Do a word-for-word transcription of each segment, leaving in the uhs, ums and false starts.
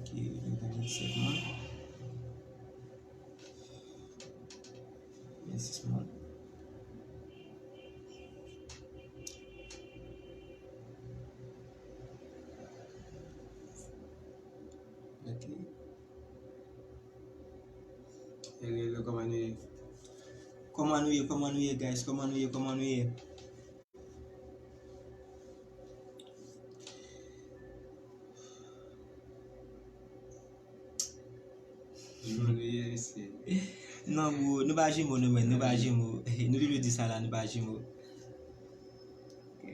Ok, nou gen vennsenk moun. Vennsis moun. Ok. Hello, hello, kòman nou ye? Kòman nou ye? Kòman nou ye, guys? Kòman nou ye? Kòman nou ye? Kòman nou ye, mesye? Non, bro, nou pa jimo, nou menm, nou pa jimo. Nou toujou di sa la, nou pa jimo. Ok.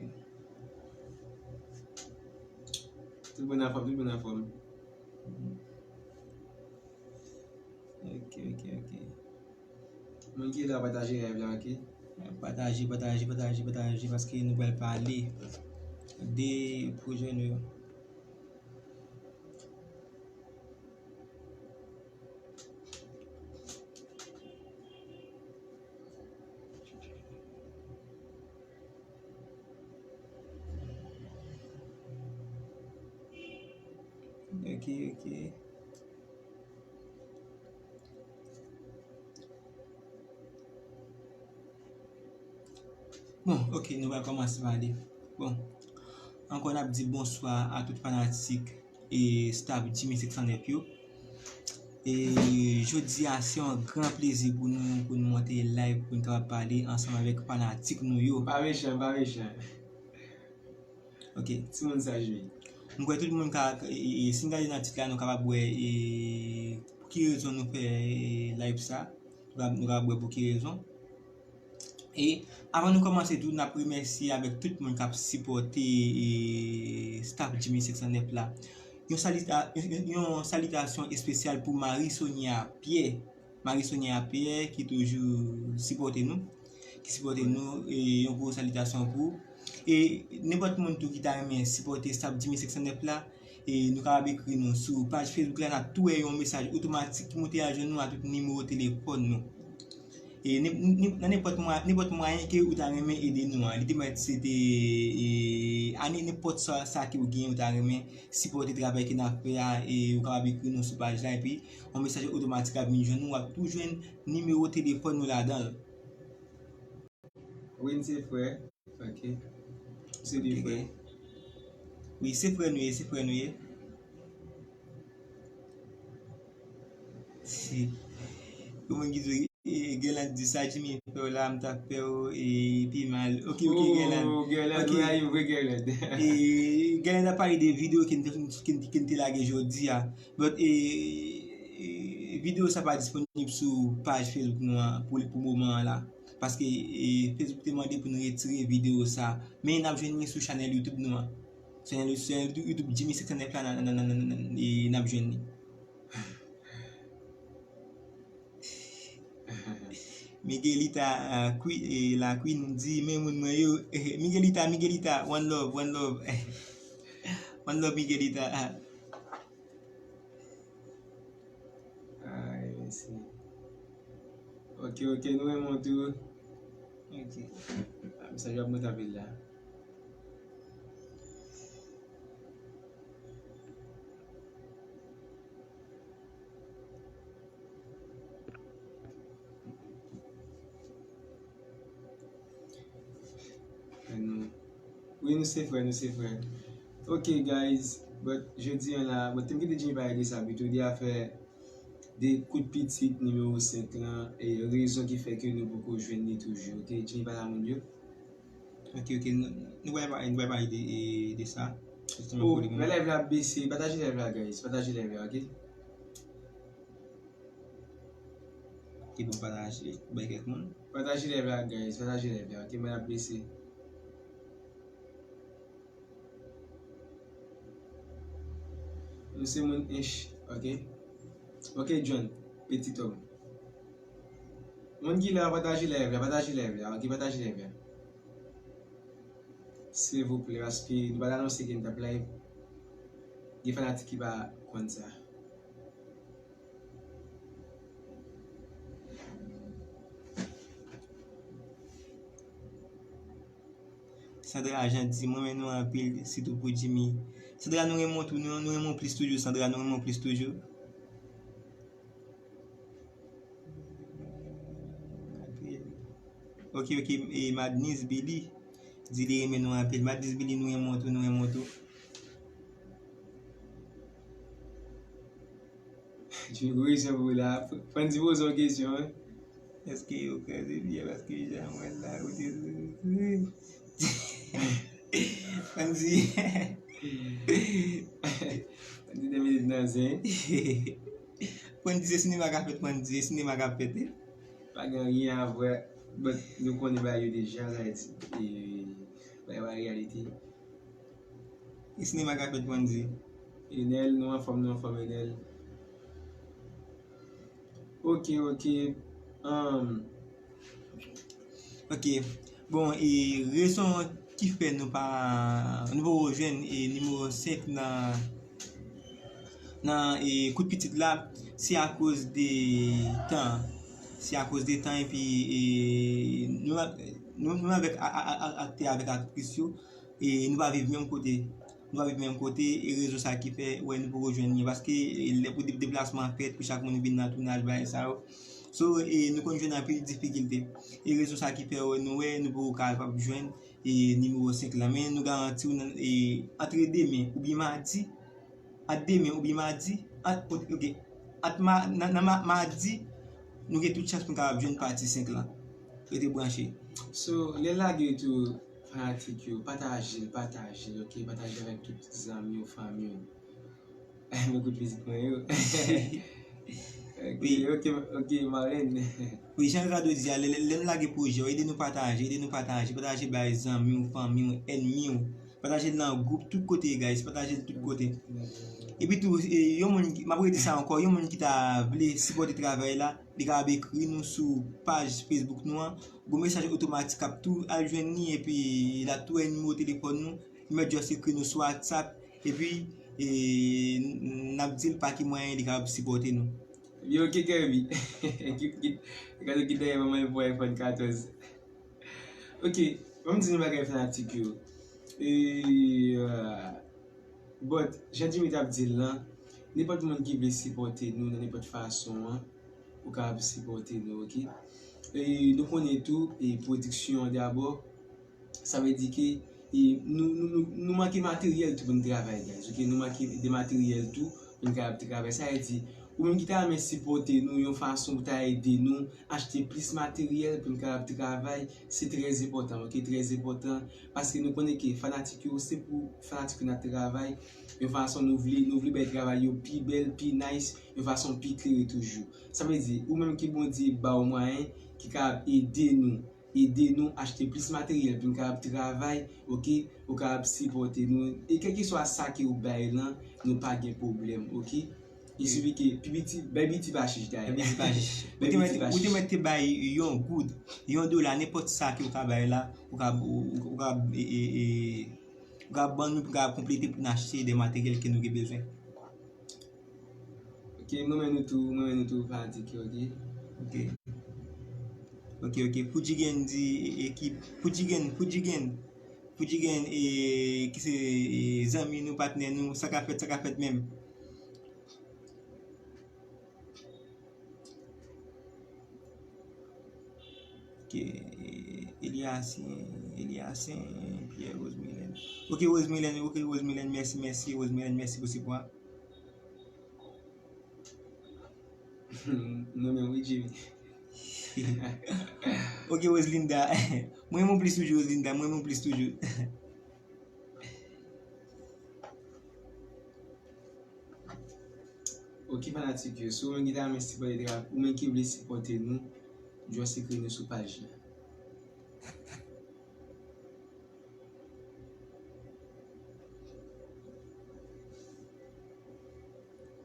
Tout moun anfòm, tout moun anfòm. Ok, ok, ok. Moun ki la, pataje live la, ok? Pataje, pataje, pataje, pataje, paske nou pral pale de pwojè nou yo. Ok, ok. Bon, ok, nou va kòmanse pale. Bon, ankò n ap di bonswa a tout fanatik e staff Jimmy senk san nèf yo. E jodi a, se yon gran plezi pou nou, pou nou monte live, pou nou kapab pale ansanm avèk fanatik nou yo. Pa mechan, pa mechan. Ok. Timoun saj wi. M kwè tout moun ka, e, e, e, si n gade nan tit la, nou kapab wè, e, pou ki rezon nou fè, e, live sa. Nou kapab, nou kapab wè pou ki rezon. E avan nou kòmanse tou, n ap remèsye avèk tout moun k ap sipòte, e, staff Jimmy senk san nèf la. Yon salita-, yon, yon salitasyon espesyal pou Marie Sonia Pierre. Marie Sonia Pierre ki toujou sipòte nou, ki sipòte nou, e yon gwo salitasyon pou ou. E nenpòt moun tou ki ta renmen sipòte staff Jimmy senk san nèf la, e nou kapab ekri nou sou paj Facebook la, n ap tou wè yon mesaj otomatik ki moute al jwenn nou a tout nimewo telefòn nou. E nen-, nen-, nan nenpòt mwa-, nenpòt mwayen ke ou ta renmen ede nou an. Li te mèt se te, e, ane nenpòt sa, sa ke ou genyen, ou ta renmen sipòte travay ke n ap fè a, e ou kapab ekri nou sou paj la, epi yon mesaj otomatik ap vin jwenn nou, w ap tou jwenn nimewo telefòn nou ladan l. Win se frè. Ok. Se de frè. Wi, se frè nou ye, se frè nou ye. Si. Kòman ki di, e, Guerlain di sa Jimmy fè w la, m t ap fè w, e, pi mal. Ok, ok, Guerlain. Oh, Guerlain, ok. Wi, vre Guerlain. E, Guerlain ap pale de videyo ke n te, ke n, ke n te lage jodi a. But, e, e, videyo sa pa disponib sou paj Facebook nou an pou, pou moman an la. Paske, e, Facebook te mande pou nou retire videyo sa. Men n ap jwenn li sou chanèl YouTube nou an. Chanèl, chanèl YouTube, YouTube Jimmy senk san nèf la, n, n, n, n, n, e, n ap jwenn li. Miguelita, ah, Qui-, e, la Queen di, men moun mwen yo. Miguelita, Miguelita, one love, one love. One love, Miguelita. Ay, mèsi. Ok, ok, nou renmen w tou. Ok. Ah, mesaj yo ap monte anpil la. Fè nou. Wi, nou se frè, nou se frè. Ok, guys. But, jodi an la, but, te m kite Jimmy pale de sa pito, de afè de kout pitit nimewo senk lan, e rezon ki fè ke nou poko jwenn li toujou. Ok, Jimmy pale a moun yo. Ok, ok, nou, nou pral pale, nou pral pale de, e, de sa. Jistèman, oh, pou le moman. Men live la ap bese, pataje live la, guys, pataje live la, ok? Ki bon pataje bay kèk moun. Pataje live la, guys. Pataje live la. Ok, mwen ap bese. Nou se moun ench, ok? Ok, John, petit homme. Moun ki la, pataje live la, pataje live la, ok, pataje live la. Silvouplè, paske nou pa t anonse ke n t ap live. Gen fanatik ki pa konn sa. Sandra Jean di, mwen renmen nou anpil, sitou pou Jimmy. Sandra, nou renmen w tou, nou, nou renmen w plis toujou, Sandra, nou renmen w plis toujou. Ok, ok, e Madnise Billy di li renmen nou anpil. Madnise Billy, nou renmen w tou, nou renmen w tou. Jimmy, wi, se vre la. Fandy poze yon kesyon, wi. Èske yo kraze pyè paske jan mwen la, ou te soufri? Fandy. Fandy te mete nan zen. Fandy, se sinema k ap fèt, Fandy, se sinema k ap fèt, wi. Pa gen anyen a vwè, but nou konnen bagay yo deja, sa vle di, e, bagay yo pa reyalite. E sinema k ap fèt, Fandy. Enel, nou anfòm, nou anfòm, Enel. Ok, ok. Um, Ok. Bon, e rezon ki fè nou pa, nou poko jwenn, e nimewo senk nan, nan, e kout pitit la, se akoz de tan. Se akoz de tan, epi, e nou, nou, nou avèk a, a, a, a, aktè avèk aktris yo, e nou pa viv menm kote. Nou pa viv menm kote, e rezon sa ki fè, wè, nou poko jwenn li. Paske, e, lè pou de-, deplasman fèt, pou chak moun vin nan tounaj, bagay sa yo. So, e, nou konn jwenn anpil difikilte. E rezon sa ki fè, wè, nou wè, nou poko kapab jwenn, e, nimewo senk lan. Men nou garanti w nan, e, antre demen oubyen madi, ant demen oubyen madi, ant, ok, ant ma-, nan, nan ma-, madi, nou gen tout chans pou n kapab jwenn pati senk lan. Rete branche. So, lè lage tou, fanatik yo, pataje l, pataje l, ok? Pataje l avèk tout zanmi w, fanmi w. Mwen kout mizik mwen yo. Ok, wi, ok, ok, Marlène. Wi, jan Rado di a, lè, lè, lè nou lage pwojè, ede nou pataje, ede nou pataje, pataje bay zanmi w, fanmi w, ènmi w. Pataje l nan gwoup, tout kote, guys, pataje l tout kote. Epi tou, e, yon moun ki, m ap redi sa ankò, yon moun ki ta vle sipòte travay la, li kapab ekri nou sou paj Facebook nou an. Gon mesaj otomatik k ap tou al jwenn li, epi l ap tou wè nimewo telefòn nou. Li mèt just ekri nou sou WhatsApp, epi, e, n ap di l pa ki mwayen li kapab sipòte nou. Yo, ok, Kerby. Ki, ki, ki, ki dèyè manman yo pou iPhone katòz. Ok, ban m di nou bagay fanatik yo. E, euh, but, jan Jimmy t ap di l lan, nenpòt moun ki vle sipòte nou nan nenpòt fason an, ou kapab sipòte nou, ok? E nou konnen tou, e pwodiksyon an dabò, sa vle di ke, e nou, nou, nou, nou manke materyèl tou pou n travay, guys, ok? Nou manke de materyèl tou pou n kapab travay. Sa vle di, ou menm ki ta renmen sipòte nou yon fason pou ta ede nou achte plis materyèl pou n kapab travay, se trè enpòtan, ok? Trè enpòtan, paske nou konnen ke fanatik yo, se pou fanatik yo n ap travay, yon fason nou vle, nou vle bay travay yo pi bèl, pi nice, yon fason pi klere toujou. Sa vle di, ou menm ke Bondye ba w mwayen, ki kapab ede nou, ede nou achte plis materyèl pou n kapab travay, ok, ou kapab sipòte nou. E kèlkeswa sa ke ou bay lan, nou pa gen pwoblèm, ok? Il suffit ke pi piti, bay piti pa chich dayè. Bay piti pa chich. Ou te mèt, ou te mèt te bay yon goud, yon dola, nenpòt sa ke ou ka bay la, ou ka, ou, ou ka, e, e, e, ou ka ban nou, pou ka konplete pou n achte de materyèl ke nou gen bezwen. Ok, mwen renmen nou tou, mwen renmen nou tou, fanatik yo, ok? Ok. Ok, ok. Fujigen di, e, ekip. Fujigen, Fujigen. Fujigen, e, ki se, e, zanmi nou, patnè nou, sa ka fèt, sa ka fèt menm. Ok, Eliasen, Eliasen, Pierre, Rosemilène. Ok, Rosemilène, ok, Rosemilène, mèsi, mèsi, Rosemilène, mèsi pou sipò a. Nou menm wi, Jimmy. Ok, Roselinda. Mwen renmen w plis toujou, Roselinda. Mwen renmen w plis toujou. Ok, fanatik yo, si w menm ki ta renmen sipòte travay, ou menm ki vle sipòte nou, just ekri nou sou paj la.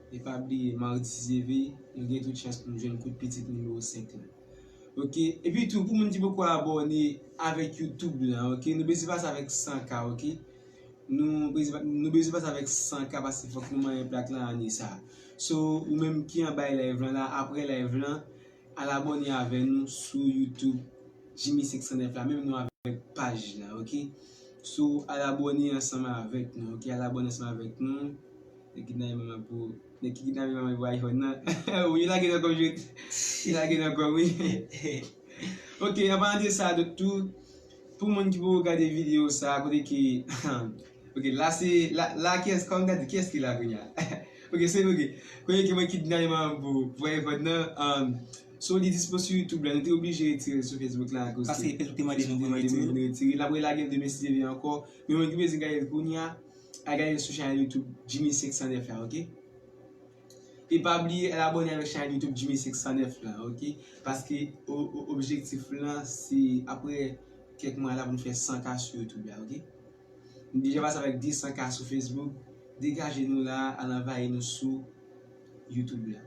E pa bliye, madi zeve, nou gen tout chans pou nou jwenn kout pitit nimewo senk lan. Ok, epi tou, pou moun ki poko abòne avèk YouTube lan, ok, nou bezwen pase avèk san K, ok? Nou bezwen, nou bezwen pase avèk san K paske fòk nou manyen plak lan ane sa. So, ou menm ki anba live lan la, apre live lan, al abòne avè nou sou YouTube, Jimmy senk san nèf la, menm non avèk paj la, ok? So, al abòne ansanm avèk nou, ok? Al abòne ansanm avèk nou. Nèg kidnape manman pou, nèg ki kidnape manman pou iPhone nan. Wi, lage nan kòm, wi, lage nan kòm, wi. Ok, an palan de sa, donk tou, pou moun ki poko gade videyo sa, kote ki, ok, la se, la, la kiyès, kòm ta di, kiyès ki la kounye a? Ok, se, ok. Kote ki mwen kidnape manman pou, pou iPhone nan, um, so li dispo sou YouTube la, nou te oblije retire l sou Facebook la akoz paske Facebook te mande nou pou nou retire l. L ap relage l demen si Dye vle ankò. Men moun ki bezwen gade l kounye a, al gade l sou chanèl YouTube Jimmy senk san nèf la, ok? E pa bliye al abòne avèk chanèl YouTube Jimmy senk san nèf la, ok? Paske o-, o-, objektif lan se apre kèk mwa la pou nou fè san K sou YouTube la, ok? Nou deja pase avèk de san K sou Facebook. Degaje nou la, al anvayi nou sou YouTube la.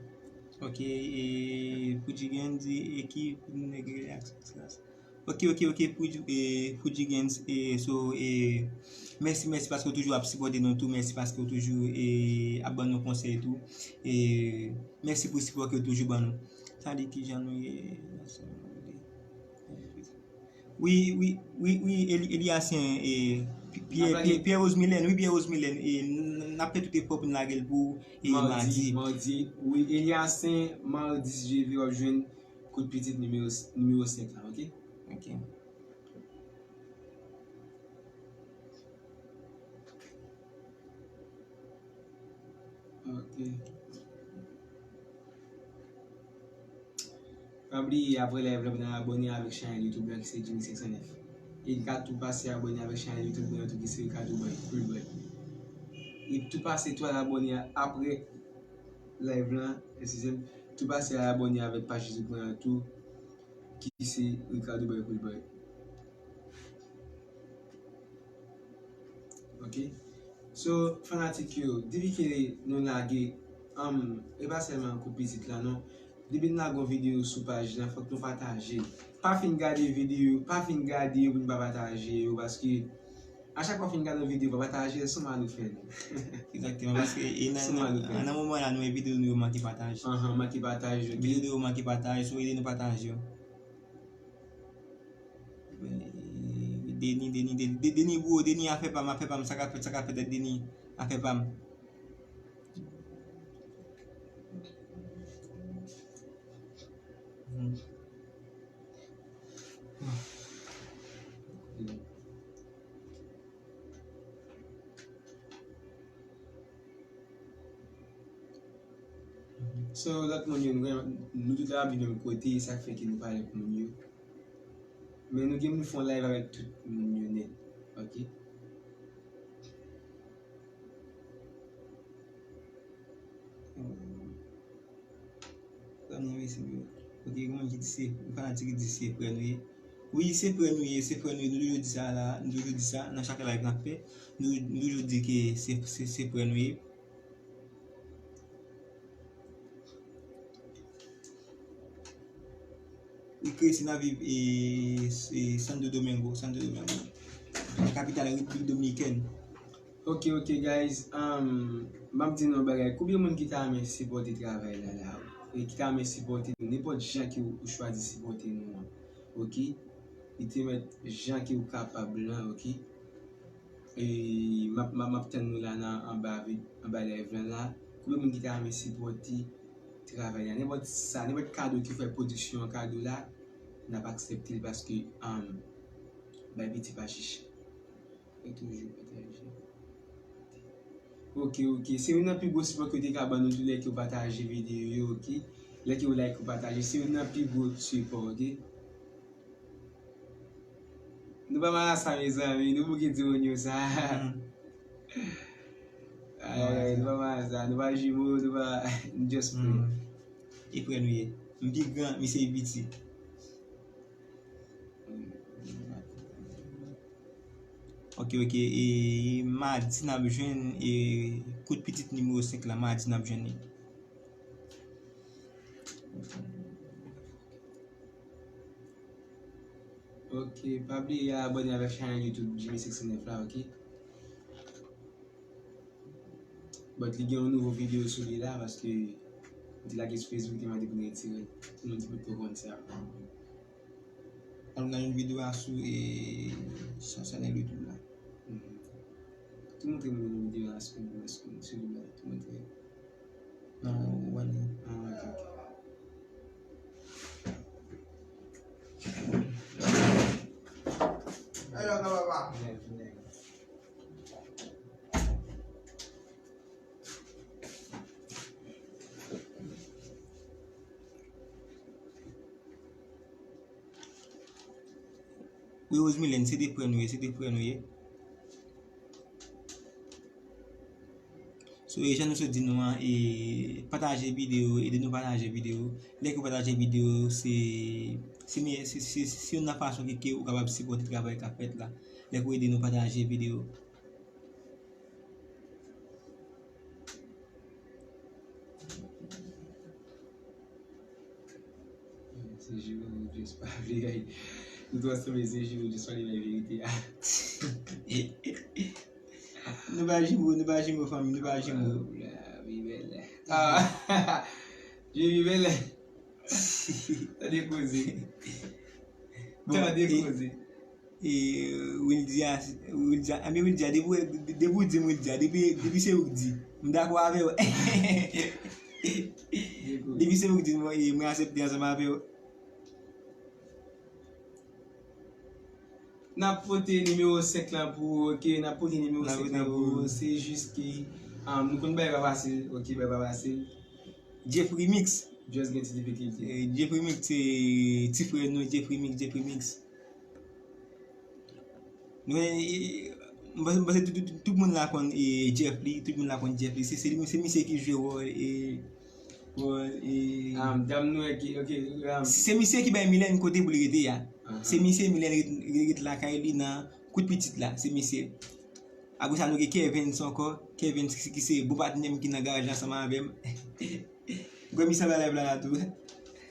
Ok, e Fuji Games di e ki nèg reaksyon sa. Ok, ok, ok, Fuji, e, Fuji Games, e, so, e, mèsi, mèsi paske w toujou ap sipòte nou tou, mèsi paske w toujou, e, ap ban nou konsèy tou. E, mèsi pou sipò ke w toujou ban nou. Sa di kijan nou ye. Wi, wi, wi, wi, Eli-, Eliasen, e, Pi-, Pierre, Pierre, Pierre Rosemilène, wi, Pierre Rosemilène, e, n-, n-, n ap fè tout efò pou n lage l pou, e, madi. Madi, madi, wi, Eliasen, madi, si Dye vle, w ap jwenn kout pitit nimewo, nimewo senk la, ok? Ok. Ok. Pa bliye, apre live la, pou n al abòne avèk chanèl YouTube la ki se Jimmy senk san nèf. E n ka tou pase abòne avèk chanèl YouTube mwen an tou ki se Ricardo Boy, Cool Boy. E tou pase tou al abòne apre live la, eskize m, tou pase al abòne avèk paj Facebook mwen an tou ki se Ricardo Boy, Cool Boy. Ok. So, fanatik yo, depi ke nou lage, um, e pa sèlman kout pitit la, non. Depi n lage yon videyo sou paj la, fòk nou pataje. Pa fin gade videyo, pa fin gade yo pou n pa pataje yo, paske a chak fwa w fin gade yon videyo, pa pataje l, se yon mal ou fè nou. Egzakteman, paske e nan, nan, nan moman la, nou wè videyo nou yo manke pataje. Ahan, manke pataje, ok. Videyo nou yo manke pataje, so ede nou pataje yo. Deni, Deni, Deni, De-, Deni, bro, Deni, afè pa m, afè pa m, sa k ap fèt, sa k ap fèt, Deni, afè pa m. Hmm. So, lòt moun yo, nou, nou tout la ap viv menm kote, e sa k fè ke nou pale pou moun yo. Men nou gen pou nou fè yon live avèk tout moun yo nèt, ok? Zanmi, mesi, bro. Ok, gen moun ki di se, gen fanatik ki di se frè nou ye. Wi, se frè nou ye, se frè nou ye. Nou toujou di sa la, nou toujou di sa nan chak live n ap fè. Nou, nou toujou di ke se, se, se frè nou ye. Li kreye si n ap viv e, e Santo Domingo, Santo Domingo. Kapital Repiblik Dominikèn. Ok, ok, guys. Um, m ap di nou yon bagay. Konbyen moun ki ta renmen sipòte travay la, la? E ki ta renmen sipòte nou? Nenpòt jan ke ou, ou chwazi sipòte nou an. Ok? Li te mèt jan ke ou kapab lan, ok? E m ap, m ap, m ap tann nou la nan anba vid-, anba live lan la. Konbyen moun ki ta renmen sipòte travay la? Nenpòt sa, nenpòt kado ki fè pwodiksyon an kado la, n ap aksepte l paske, um, bay piti pa chiche. Fè toujou pataje. Ok, ok. Se youn nan pi gwo sipò ke w te ka ban nou tou lè ke w pataje videyo yo, ok? Lè ke w like, w pataje, se youn nan pi gwo sipò, ok? Nou pa mal a sa, mezanmi. Nou bouke di moun yo sa. Hmm. Ay, nou pa mal a sa. Nou pa jimo, nou pa, nou just friend. Hmm. E frè nou ye. M pi gran, misye pi piti. Ok, ok. E madi n ap jwenn, e, kout pitit nimewo senk la, madi n ap jwenn li. Ok, pa bliye abòne avèk chanèl YouTube Jimmy senk san nèf la, ok? But li gen yon nouvo videyo sou li la, paske m te lage sou Facebook, te mande pou n retire l. Pou moun ki potko konn sa. Al nan yon videyo a sou, e, sa, chanèl YouTube la. Tou montre mwen videyo a, si w, si w, silvouplè. Tou montre. Non, ou wè li. Ah, ok, ok. Vini, vini. Wi, Rosemilène, se de frè nou ye, se de frè nou ye. So, e jan nou sot di nou an, e pataje videyo, ede nou pataje videyo. Lè ke w pataje videyo, se, se meyè, se, se, se youn nan fason ke, ke ou kapab sipòte travay k ap fèt la. Lè ke w ede nou pataje videyo. Se Jiro, just pa vle. Nou tou ansanm, se Jiro, just pa vle bay verite a. Nou pa jimo, nou pa jimo, fanmi, nou pa jimo. Ah, wi, bèlè. Ah, Jimmy bèlè. Tande koze. Bon, tande e, koze. E, Wildia, Wildia, anben Wildia, depi, depi w di m Wildia, depi, depi se ou k di, m dakò avè w. Depi se ou k di, mwen, e, mwen aksepte ansanm avè w. N ap pote nimewo senk lan pou ou, ok? N ap pote nimewo senk lan pou ou. Se jis ke, um, nou konn bagay pa fasil, ok? Bagay pa fasil. Jeff Remix. Just gen ti difikilte. Eh, Jeff Remix, se ti frè nou, Jeff Remix, Jeff Remix. Nou, eh, m panse, m panse tout, tout, tout moun la konn, eh, Jeff li, tout moun la konn Jeff li. Se, se li, se misye ki jwe wòl, eh, wòl, eh, um, dam nwè ki, ok, um, se misye ki bay Milène kote pou li rete a. Se misye Milène ret, ret lakay li nan kout pitit la, se misye. Apre sa, nou gen Kevin ankò. Kevin ki, ki se bon patnè m ki nan garaj la ansanm avè m. Granmi sa ba live la la tou.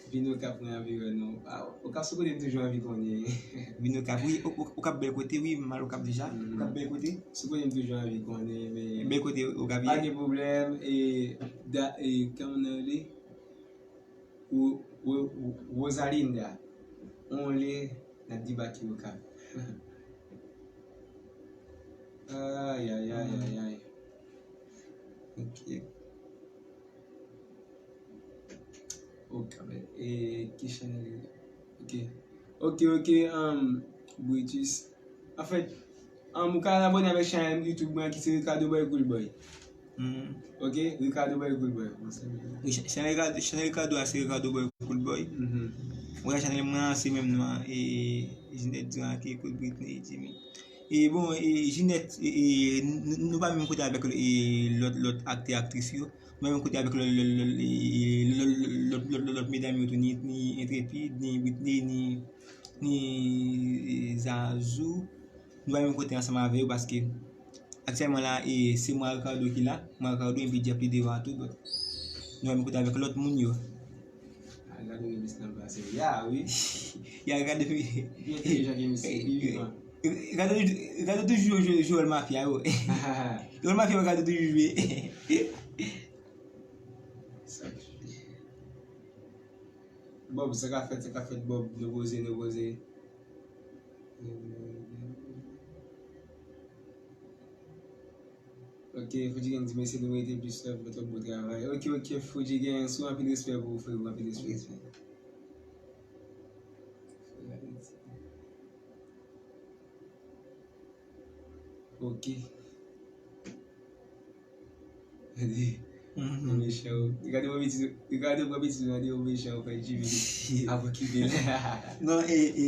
Vin Okap, mwen anvi wè nou. Ah, Okap, se kote m toujou anvi konnen. Vin Okap, wi, O-, O-, Okap bèl kote, wi, m al Okap deja. Okap bèl kote. Se kote m toujou anvi konnen, men bèl kote Okap ye. Pa gen pwoblèm, e, da, e, kòman nan rele? Ro-, Ro-, Rosalinda, on lè n ap debake Okap. Ay, ay, ay, ay, ay. Ok. Okap, e, ki chanèl? Ok. Ok, ok, um, Brutus. Anfèt, um, ou ka abòne avèk chanèl YouTube mwen ki se Ricardo Boy Cool Boy. Ok, Ricardo Boy Cool Boy. Wi, chan-, chanèl Ricardo, chanèl Ricardo a se Ricardo Boy Cool Boy. Wi, chanèl mwen an se menm non an, e, Jeanette Durand ki ekri Britney Jimmy. E bon, e, Jeanette, e, e, n-, n-, nou pa menm kote avèk, e, lòt, lòt aktè, aktris yo. Nou pa menm kote avèk lòt, lòt, lòt, e, lòt, lòt, lòt, lòt, lòt medam yo tou, ni, ni Intrépide, ni Britney, ni, ni, e, Zazou. Nou pa menm kote ansanm avè yo paske aktyèlman la, e, se mwen ak Ricardo ki la. Mwen ak Ricardo epi Jeff li devan tou, but nou pa menm kote avèk lòt moun yo. Ah, Ricardo gen plis nan pase. Ya, wi. Ya, Ricardo. Pi entèlijan ke misye, pi vivan. Ricardo, Ricardo toujou jwe, jwe wòl mafya yo. Wòl mafya Ricardo toujou jwe. Sa k Bob, sa ka fèt, sa ka fèt, Bob, nou poze, nou poze. Ok, Fuji Gang di mèsi, nou merite plis love pou tout bon travay. Ok, ok, Fuji Gang, sou anpil respè pou ou, frero, anpil respè. Ok. Gade, ou mechan, ou. Ricardo pran pitit, Ricardo pran pitit, gade, ou mechan, ou fè Jimmy ap okipe l. Non, e, e,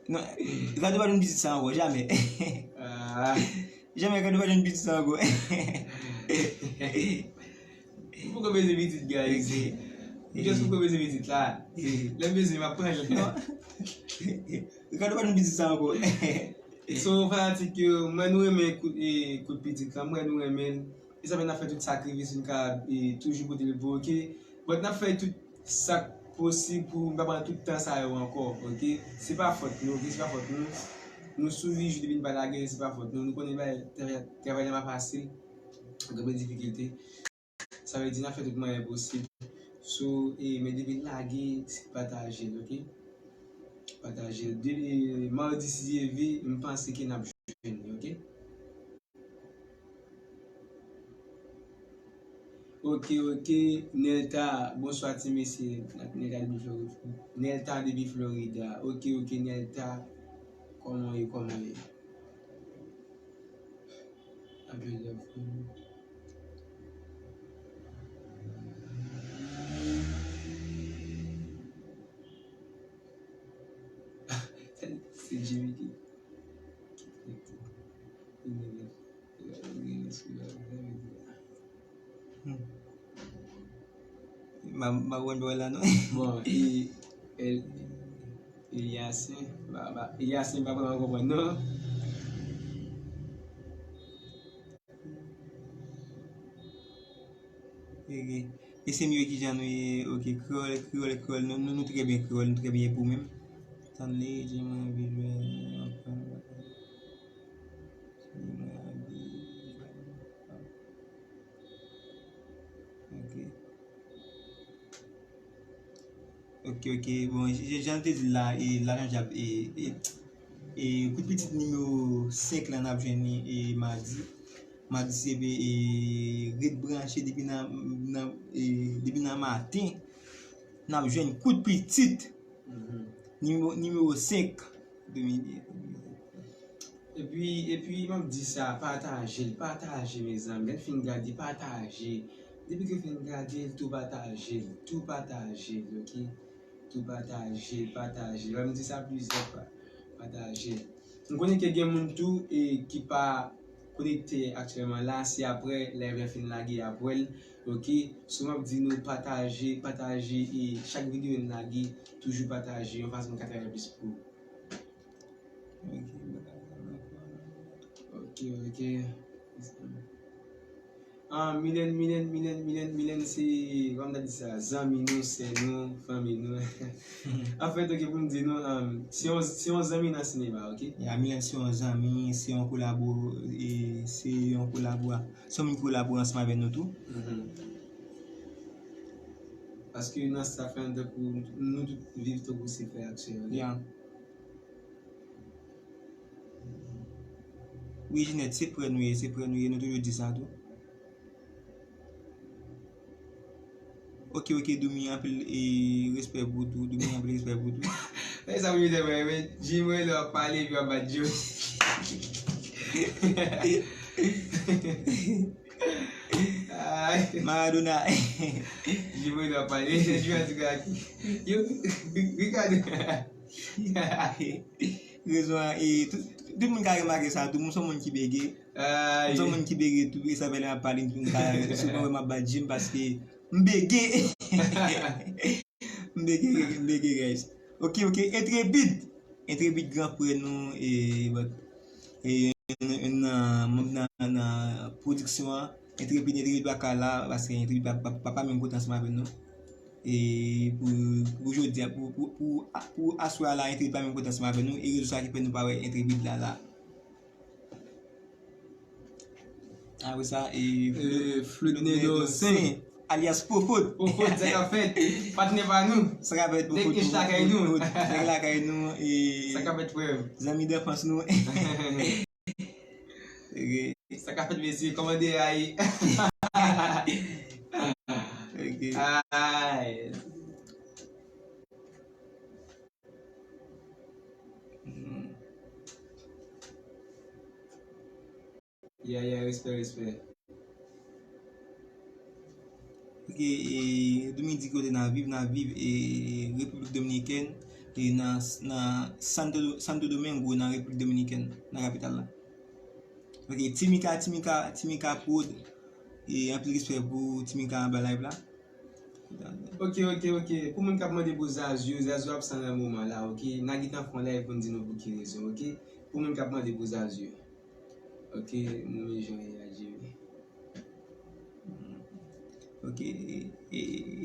non, Ricardo pa jwenn pitit sa ankò, jamè. Ah. Jamè Ricardo pa jwenn pitit sa ankò. M poko bezwen pitit, guys. M just poko bezwen pitit la. Lè m bezwen, m ap pran l. Non. Ricardo pa jwenn pitit sa ankò. So, fanatik yo, mwen nou renmen kout, e, kout pitit lan, mwen nou renmen l. E sa fè n ap fè tout sakrifis, nou ka, e, toujou pote l pou, ok? But n ap fè tout sa k posib pou nou pa pran tout tan sa yo ankò, ok? Se pa fòt nou, ok? Se pa fòt nou. Nou sou rijou depi n pa lage, se pa fòt nou. Nou konnen bagay, travay, travay la pa fasil. Gen anpil difikilte. Sa vle di n ap fè tout mwayen posib. So, e, men depi n lage, se pataje l, ok? Pataje l. De, e, madi si Dye vle, m panse ke n ap jwenn li, ok? Ok, ok. Nelta, bonswa ti mesye. Nelta depi Florida. Nelta depi Florida. Ok, ok, Nelta. Kòman w ye, kòman w ye? Apel la pou Se Jimmy ki, ki konekte. Hmm. M pa, m pa konprann pawòl la non. Bon, e, e, Eliasen, ba, ba, Eliasen pa vrèman konprann non. Ok. E se nou yo ki jan nou ye, ok, kreyòl, kreyòl, kreyòl, nou, nou, nou trè byen kreyòl, nou trè byen epou menm. Tann li, di mwen anvi jwenn yon fanm. Di mwen anvi jwenn yon fanm. Ok. Ok, ok. Bon, jan, jan nou te di l la, e, Lajan Djab, e, e, e, kout pitit nimewo senk la, n ap jwenn li, e, madi. Madi, se, e, ret branche depi nan, nan, e, depi nan maten. N ap jwenn kout pitit. Mhm. Nimewo, nimewo senk. Dominiken. Epi, epi, m ap di sa, pataje l, pataje, mezanmi. Lè n fin gade, pataje. Depi ke w fin gade l, tou pataje l, tou pataje l, ok? Tou pataje l, pataje l. Ban m di sa plizyè fwa. Pataje l. M konnen ke gen moun tou e ki pa konekte aktyèlman la, se apre live la fin lage y ap wè l, ok? So, m ap di nou pataje, pataje, e chak videyo n lage, toujou pataje, yon fason nou ka travay plis pou Ok, ok. Ah, Milèn, Milèn, Milèn, Milèn, Milèn, se, kòman ta di sa, zanmi nou, sè nou, fanmi nou. Anfèt, ok, pou m di nou, um, se yon, se yon zanmi nan sinema, ok? Ya, Milèn se yon zanmi, se yon kolabo, e se yon kolabo, se yon moun ki kolabore ansanm avèk nou tou. Mhm. Paske nan staff la, nou tankou, nou tout viv tankou se frè ak sè, ok? Ya. Wi, Jinèt, se frè nou ye, se frè nou ye, nou toujou di sa tou. Ok, ok, Doumi, anpil, e, respè pou ou tou, Doumi, anpil respè pou ou tou. E sa pou mizè mwen, men, Jim, lè w ap pale, epi w ap bat Jim. Ay. Maradona. Jim, lè w ap pale, Jim, an tou ka, yo, Ricardo. Rezon an, e, tout, tout moun ka remake sa tou, m se yon moun ki bege. M se yon moun ki bege tou, e sa fè lè m ap pale, m ka souvan wè m ap bat Jim paske m bege. M bege, m bege, guys. Ok, ok, Entrepid. Entrepid, gran frè nou, e, but, e, youn, youn nan manm nan, nan pwodiksyon an. Entrepid, Entrepid pa ka la, paske Entrepid pa, pa, pa, pa menm kote ansanm avè nou. E pou, pou jodi a, pou, pou, pou, pou aswè a la, Entrepid pa menm kote ansanm avè nou, e rezon sa ki fè nou pa wè Entrepid la, la. Apre sa, e, e, Flute Nedo Sen, alyas Fofot. Fofot, sa k ap fèt? Patnè pa nou. Sa k ap fèt, Fofot? Nèg lakay nou. Nèg lakay nou, e, sa k ap fèt, frè m? Zanmi danfans nou. Ok. Sa k ap fèt, mesye? Kòman de a ye? Ok. Ay. Hmm. Ya, ya, respè, respè. Ok, e, Domi di kote n ap viv, n ap viv, e, Repiblik Dominikèn, e, nan, nan Santo, Santo Domingo, nan Repiblik Dominikèn, nan kapital la. Ok, Timika, Timika, Timika Prod, e, anpil respè pou Timika anba live la. Ok, ok, ok. Pou moun k ap mande pou Zazou, Zazou absan nan moman la, ok? N a gentan fè yon live pou n di nou pou ki rezon, ok? Pou moun k ap mande pou Zazou. Ok, mwen menm jan e a Jimmy. Ok, e, e,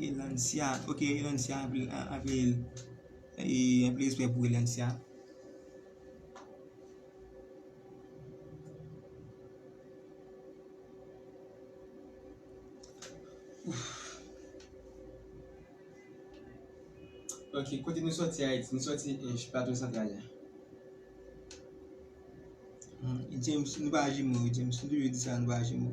e Lancia. Ok, Lancia, anpil, anpil, e, anpil respè pou Lancia. Ok, kote nou sòti Ayiti? Nou sòti, eh, Plato Santral la. Hmm, James, nou pa jimo, James, nou toujou di sa, nou pa jimo.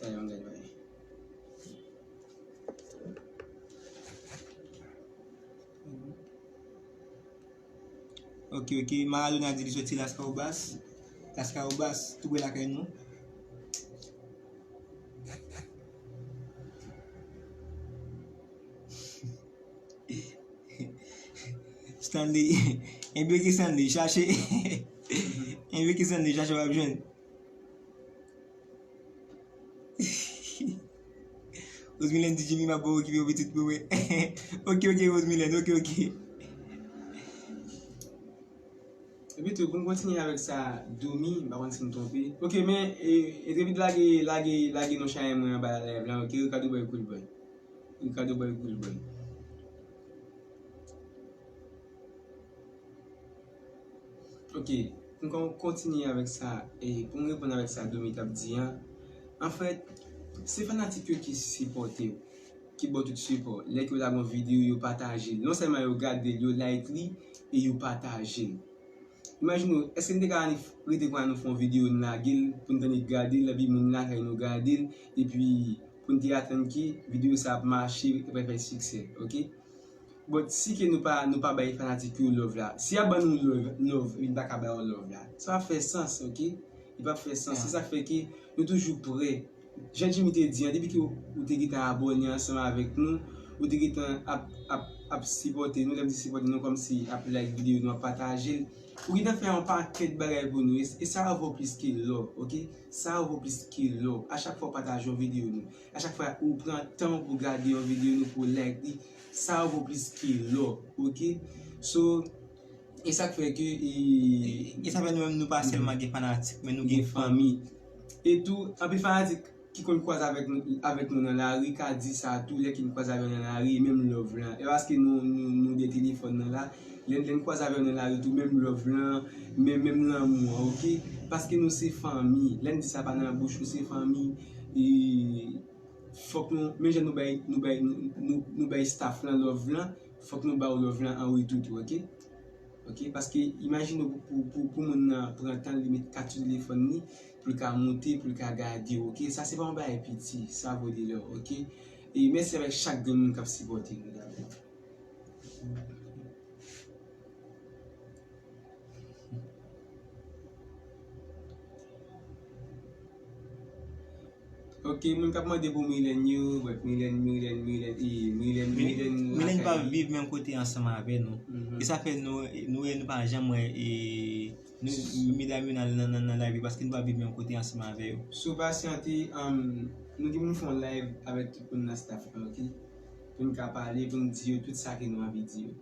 Talè m gade bagay. Ok, ok. Maradona di li soti Las Caobas. Las Caobas, tou pre lakay nou. Stanley. Enben ki Stanley chache. Enben ki Stanley chache w ap jwenn. Rosemilène di Jimmy m ap ba w okipe yon pitit pou mwen. Ok, ok, Rosemilène, ok, ok. Epi tou, pou n kontinye avèk sa, Domi, m pa konn si m twonpe. Ok, men, e, Etrepid lage, lage, lage non chay mwen anba live la, ok, Ricardo bay kout bòy. Ricardo bay kout bòy. Ok, pou n kon-, kontinye avèk sa, e pou n reponn avèk sa Domi t ap di an, anfèt, se fanatik yo ki sipòte w, ki ba w tout sipò. Lè ke w lage yon videyo, yo pataje l. Non sèlman yo gade l, yo like li, e yo pataje l. Imajine w, èske n te ka rete kon nou fè yon videyo, n lage l, pou n tande gade l, epi moun lakay nou gade l, epi pou n te atann ke videyo sa ap mache, epi fè siksè, ok? But si ke nou pa, nou pa bay fanatik yo love la, si y ap ban nou love, love, epi n pa ka ba yo love la, sa p ap fè sans, ok? Li p ap fè sans. Se sa k fè ke nou toujou prè. Jan Jimmy te di an, depi ke w, ou te gentan abòne ansanm avèk nou, ou te gentan ap, ap, ap sipòte nou, lè m di sipòte nou, kòmsi ap like videyo nou, ap pataje l, ou gentan fè yon pakèt bagay pou nou, e, e sa yo vo plis ke lò, ok? Sa yo vo plis ke lò. A chak fwa w pataje yon videyo nou, a chak fwa ou pran tan w pou gade yon videyo nou, pou like li, sa yo vo plis ke lò, ok? So, e sa k fè ke, e, e sa fè nou menm nou pa sèlman gen fanatik, men nou gen fanmi. E tou, anpil fanatik ki konn kwaze avèk nou, avèk nou nan lari ka di sa tou, lè ki n kwaze avè w nan lari, e menm love lan. E paske nou, nou, nou gen telefòn nan la, lè, lè n kwaze avè w nan lari tou, menm love lan, men, menm lanmou an, ok? Paske nou se fanmi. Lè n di sa pa nan bouch, nou se fanmi. E fòk nou, menm jan nou bay, nou bay, nou, nou, nou bay staff lan love lan, fòk nou ba w love lan an retou tou, ok? Ok, paske imajine w pou, pou, pou, pou moun nan pran tan li met kat sou telefòn li, pou l ka moute, pou l ka gade w, ok? Sa se pa yon bagay piti, sa vo de lò, ok? E mèsi avèk chak grenn moun k ap sipòte nou dabò. Ok, moun k ap mande pou Milène yo, but Milène, Milène, Milène, e, Milène, Milène, Milène pa viv menm kote ansanm avè nou. E sa fè nou, nou, nou pa janm wè, e, nou, medam yo nan, nan, nan, nan live yo, paske nou pa viv menm kote ansanm avè yo. Si w pasyante, um, nou gen pou n fè yon live avèk tout moun nan staff lan, ok? Pou n ka pale, pou n di yo tout sa ke nou anvi di yo.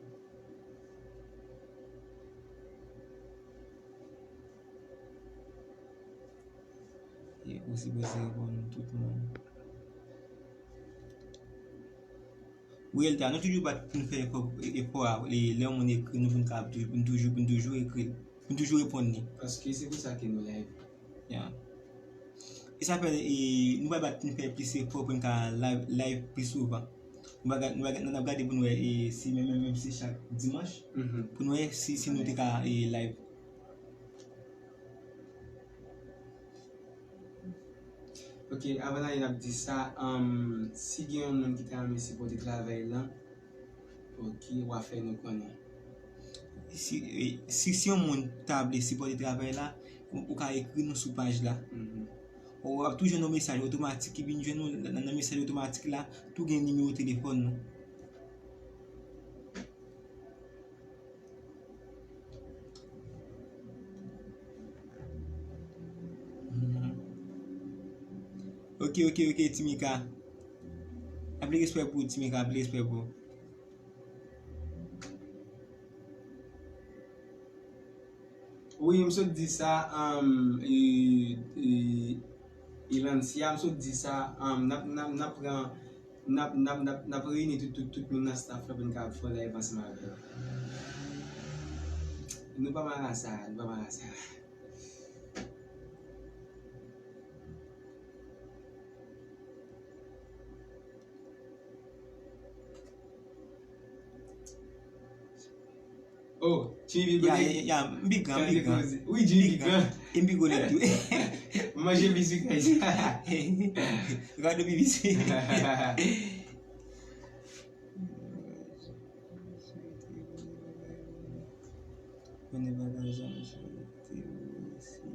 Ou sipoze reponn tout moun. Wi, Elta, nou toujou bat pou n fè efò, efò a, lè, lè yon moun ekri nou pou n ka, pou n toujou, pou n toujou ekri l, pou n toujou reponn li. Paske se pou sa ke nou live. Yeah. E sa fè, e, nou pral bat pou n fè plis efò pou n ka live, live plis souvan. Nou va ga-, nou va ga-, n ap gade pou n wè, e, si menm, menm, menm si chak dimanch, pou n wè si, si nou te ka, e, live. Ok, avan n ale n ap di sa, um, si gen yon moun ki ta renmen sipòte travay lan, ok, w a fè nou konnen. Si, e, si, si yon moun ta vle sipòte travay la, ou, ou ka ekri nou sou paj la. Ou ap tou jwenn yon mesaj otomatik ki vin jwenn nou nan, nan mesaj otomatik la, tou gen nimewo telefòn nou. Mhm. Ok, ok, ok, Timika. Anpil respè pou ou, Timika, anpil respè pou ou. Wi, m sot di sa, um, e, e, Ilancia, m sot di sa, um, n ap, n ap, n ap pran, n ap, n ap, n ap, n ap reyini tout, tout, tout moun nan staff la pou n ka fè live ansanm avè l. Nou pa mal a sa, nou pa mal a sa. Oh, Jimmy pi gran. Ya, ya, ya, m pi gran, m pi gran. Wi, Jimmy pi gran. E m pi gwo nèt tou. M manje biswi kay sa. Gade pi biswi. Mwen pa ka janm swete w resi.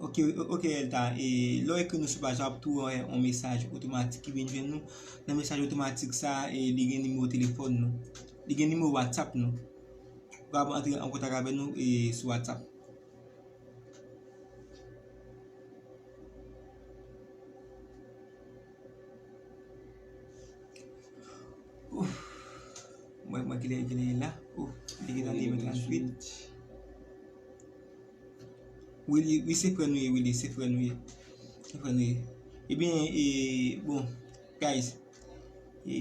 Ok, ok, Elta, e, lè w ekri nou sou paj la, w ap tou wè yon mesaj otomatik ki vin jwenn nou. Nan mesaj otomatik sa, e, li gen nimewo telefòn nou. Li gen nimewo WhatsApp nou. Ou ka antre an kontak avè nou, e, sou WhatsApp. Ouf. Mwen, mwen, kilè, kilè la? Ouf, li gentan de mèt tranntuit. Wi, li, wi, se frè nou ye, wi, li, se frè nou ye. Se frè nou ye. Ebyen, e, bon, guys, e,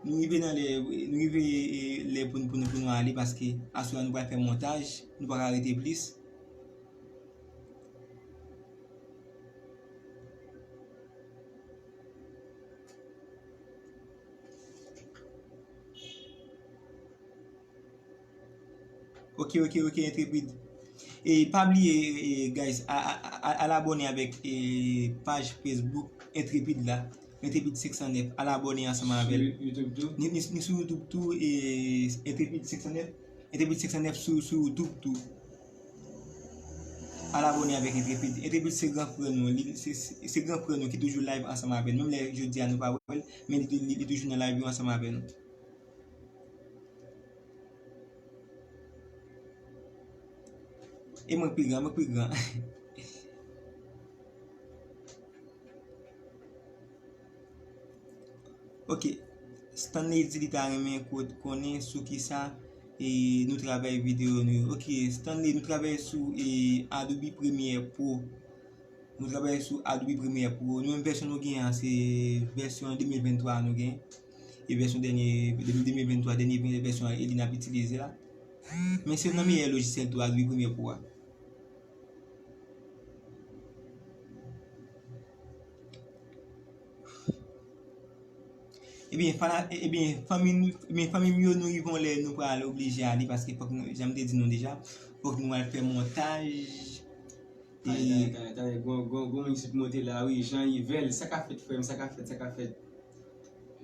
nou rive nan lè, nou rive, e, lè pou nou, pou nou, pou nou ale, paske aswè a nou pral fè montaj, nou pa ka rete plis. Ok, ok, ok, Intrépide. E pa bliye, e, guys, a, a, a, al abòne avèk, e, paj Facebook Intrépide la. Intrépide senk san nèf, al abòne ansanm avè l. Sou YouTube tou? Ni, ni, ni sou YouTube tou, e, Intrépide senk san nèf. Intrépide senk san nèf sou, sou YouTube tou. Al abòne avèk Intrépide. Intrépide se gran frè nou. Li, se, se, se gran frè nou ki toujou live ansanm avè nou. Menm lè jodi a nou pa wè l, men li, li, li toujou nan live yo ansanm avè nou. E mwen k pi gran, mwen k pi gran. Ok. Stanley di li ta renmen ko-, konnen sou kisa, e, nou travay videyo nou yo. Ok, Stanley, nou travay sou, e, Adobe Premiere Pro. Nou travay sou Adobe Premiere Pro. Nou menm vèsyon nou gen an, se vèsyon de mil venntwa nou gen. E vèsyon dènye, de mil venntwa, dènye vèsyon Elina ap itilize la. Men se youn nan meyè lojisyèl tou, Adobe Premiere Pro a. Ebyen, fana-, ebyen, fanmi nou, ebyen, fanmi m yo, nou rive yon lè nou pral oblije ale, paske fòk nou, jan m te di nou deja, fòk nou al fè montaj. Talè, talè, talè, talè, gon, gon, gon moun ki sot monte la, wi, Jean Yvel, sa k ap fèt, frè m, sa k ap fèt, sa k ap fèt?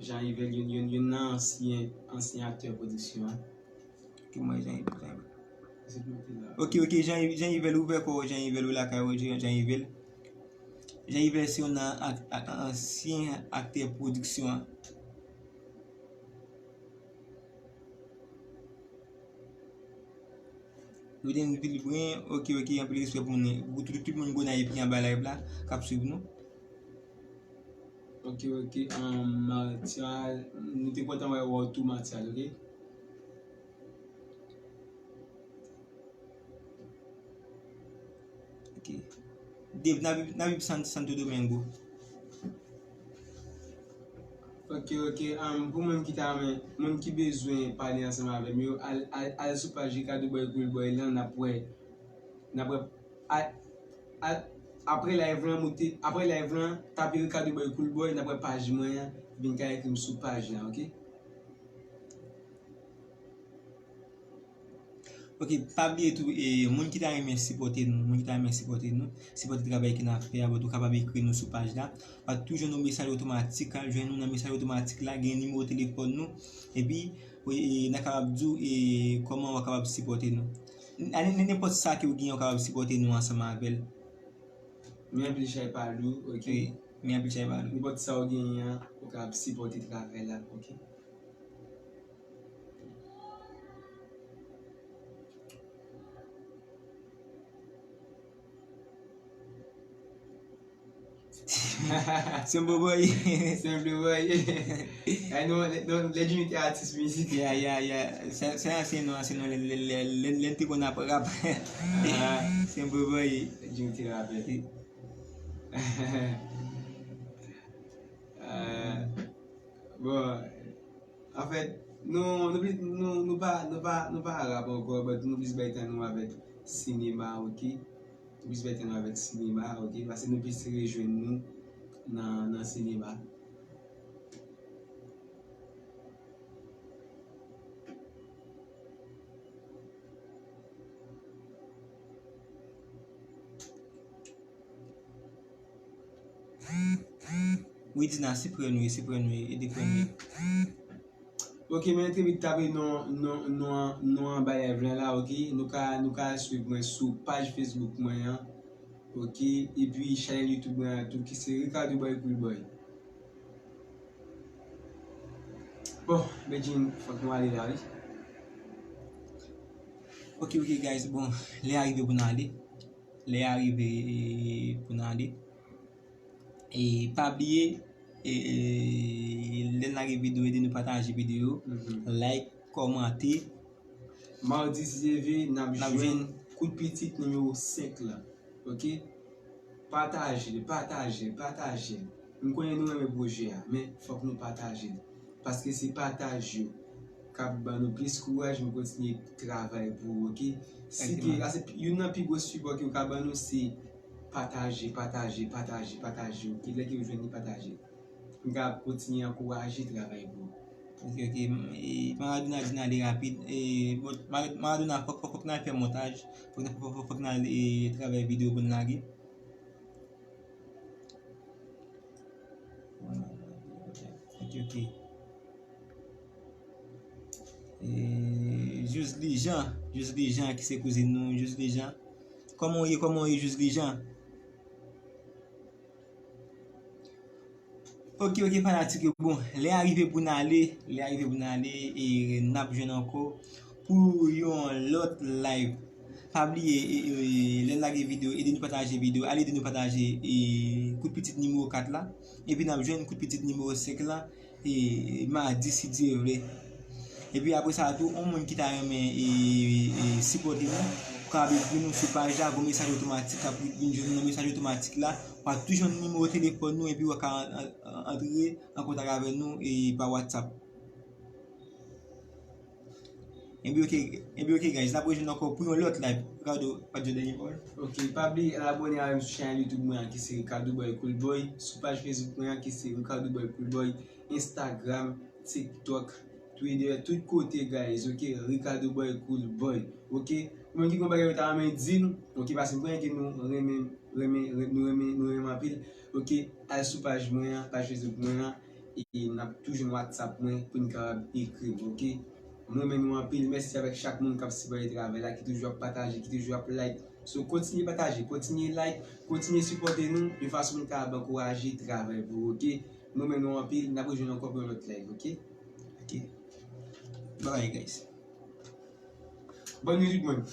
Jean Yvel, youn, youn, youn nan ansyen, ansyen aktè pwodiksyon an. Ki mwen Jean Yves, Jean Yves. Ok, ok, Jean Yves, Jean Yves ouvè kò w, Jean Yves ou lakay ou, Jean, Jean Yves. Jean Yves se youn nan ak-, ak-, ansyen aktè pwodiksyon an. Roden Vilbren, ok, ok, anpil respè pou nou. Pou tout, tout moun Gonayiv ki anba live la, k ap swiv nou. Ok, ok, um, Martial, nou te kontan wè w tou, Martial, ok? Ok. Dave, n ap viv, n ap viv San-, Santo Domingo. Ok, ok. Um, pou moun ki ta renmen, moun ki bezwen pale ansanm avè m yo, al, al, al sou paj Ricardo Boy Cool Boy lan, n ap wè, n ap wè, al, al, apre live lan, moute, apre live lan, tape Ricardo Boy Cool Boy, n ap wè paj mwen an, vin ka ekri m sou paj la, ok? Ok, pa bliye tou, e, moun ki ta renmen sipòte nou, moun ki ta renmen sipòte nou, sipòte travay ke n ap fè a, bon, ou kapab ekri nou sou paj la. W ap toujou jwenn yon mesaj otomatik, k ap jwenn nou nan mesaj otomatik la, gen nimewo telefòn nou, epi, e, e, n a kapab di w, e, kòman w a kapab sipòte nou. N-, a, n-, nenpòt sa ke w genyen, w kapab sipòte nou ansanm avè l. Men anpil chay pa lou, ok? Wi, men anpil chay pa lou. Nenpòt sa w genyen an, ou kapab sipòte travay la, ok? Simple boy. Simple boy. Ay, nou, nou, lè Jimmy te atis mizik. Yeah, yeah, yeah. Se, se ansyen nou, ansyen nou, lè, lè, lè, lè, lè n te konn ap rap. Ah. Simple boy. Lè Jimmy te rapè. Ah, bon, anfèt, nou, nou, pli- nou, nou pa, nou pa, nou pa rap ankò, but nou plis bay tan nou avèk sinema, ok? Nou plis bay tan nou avèk sinema, ok? Paske nou plis rejwenn nou nan, nan sinema. Wi, Dina, si frè nou ye, si frè nou ye, ede frè nou ye. Ok, men trè vit tape non, non, non, non anba live la, la, ok? Nou ka, nou ka swiv mwen sou paj Facebook mwen an, ok? Epi chanèl YouTube mwen an tou, ki se Ricardo Boy Cool Boy. Bon, Bedjine, fòk nou ale la, wi. Ok, ok, guys, bon, lè a rive pou n ale. Lè a rive pou n ale. E pa bliye, e, e, lè n lage videyo, ede nou pataje videyo, mhm, like, kòmante. Madi, si Dye vle, n ap jwenn kout pitit nimewo senk lan. Ok? Pataje l, pataje l, pataje l. M konnen nou renmen pwojè a, men fòk nou pataje l. Paske se pataj yo k ap ban nou plis kouraj pou kontinye travay pou ou, ok? Si ke, a se youn nan pi gwo sipò ke yo ka ban nou, se pataje, pataje, pataje, pataje, ok? Lè ke yo jwenn li, pataje. M ka kontinye ankouraje travay pou ou. Ok, ok. M, e, Maradona di n ale rapid. E, bon, Mara- Maradona, fòk, fòk, fòk n al fè montaj. Fòk, fòk, fòk, fòk n al, e, travay videyo pou n lage. Ok, ok. E, Josely Jean, Josely Jean ki se kouzin nou, Josely Jean. Kòman w ye, kòman w ye, Josely Jean? Ok, ok, fanatik yo. Bon, lè a rive pou n ale, lè a rive pou n ale, e n ap jwenn ankò pou yon lòt live. Pa bliye, e, e, lè n lage videyo, ede nou pataje videyo, ale ede nou pataje, e, kout pitit nimewo kat la. Epi n ap jwenn kout pitit nimewo senk la, e, madi, si Dye vle. Epi apre sa tou, yon moun ki ta renmen, e, e, sipòte nou, ou ka ekri nou sou paj la, gon mesaj otomatik k ap vin jwenn nou nan mesaj otomatik la. W a toujou jwenn nimewo telefòn nou, epi w ka an- an- antre an kontak avè nou, e, pa WhatsApp. Epi ok, epi ok, guys, n ap rejwenn ankò pou yon lòt live. Ricardo, pa di yon dènye pawòl. Ok, pa bliye al abòne avè m sou chanèl YouTube mwen an ki se Ricardo Boy Cool Boy, sou paj Facebook mwen an ki se Ricardo Boy Cool Boy, Instagram, TikTok, Twitter, tout kote, guys, ok, Ricardo Boy Cool Boy, ok. Pou moun ki gon bagay yo ta renmen di nou, ok, paske m konnen ke nou renmen, renmen, ren- nou renmen, nou renmen anpil, ok, al sou paj mwen an, paj Facebook mwen an, e n ap toujou nan WhatsApp mwen pou n kapab ekri m, ok. M renmen nou anpil, mèsi avèk chak moun k ap sipòte travay la, ki toujou ap pataje, ki toujou ap like. So, kontinye pataje, kontinye like, kontinye sipòte nou, yon fason pou n kapab ankouraje travay pou ou, ok. M renmen nou anpil, n ap rejwenn ankò pou yon lòt live, ok? Ok. Bye bye, guys. Bòn nuit tout moun.